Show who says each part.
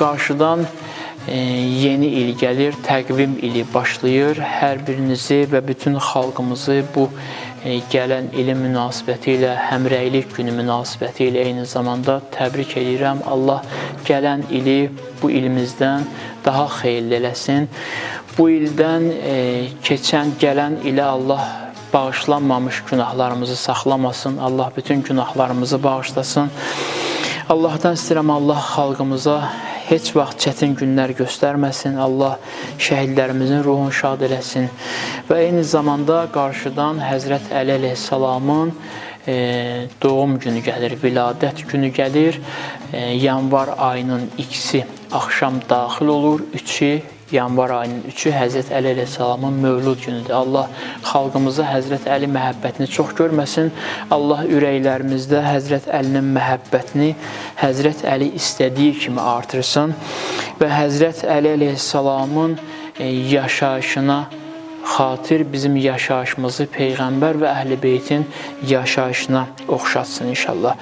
Speaker 1: Qarşıdan yeni il gəlir, təqvim ili başlayır. Hər birinizi və bütün xalqımızı bu gələn ilin münasibəti ilə, Həmrəylik günü münasibəti ilə eyni zamanda təbrik edirəm. Allah gələn ili bu ilimizdən daha xeyirli eləsin. Bu ildən keçən gələn ilə Allah bağışlanmamış günahlarımızı saxlamasın. Allah bütün günahlarımızı bağışlasın. Allahdan istəyirəm Allah xalqımıza heç vaxt çətin günlər göstərməsin. Allah şəhidlərimizin ruhunu şad eləsin. Və eyni zamanda qarşıdan Həzrət Əli əleyhissalamın doğum günü gəlir, viladət günü gəlir. Yanvar ayının 2-si axşam daxil olur, 3-ü yanvar ayının 3-ü Həzrət Əli əleyhissalamın mövlud günüdür. Allah xalqımıza Həzrət Əli məhəbbətini çox görməsin. Allah ürəklərimizdə Həzrət Əlinin məhəbbətini Həzrət Əli istədiyi kimi artırsın və Həzrət Əli əleyhissalamın yaşayışına xatir bizim yaşayışımızı Peyğəmbər və Əhl-i Beytin yaşayışına oxşatsın inşallah.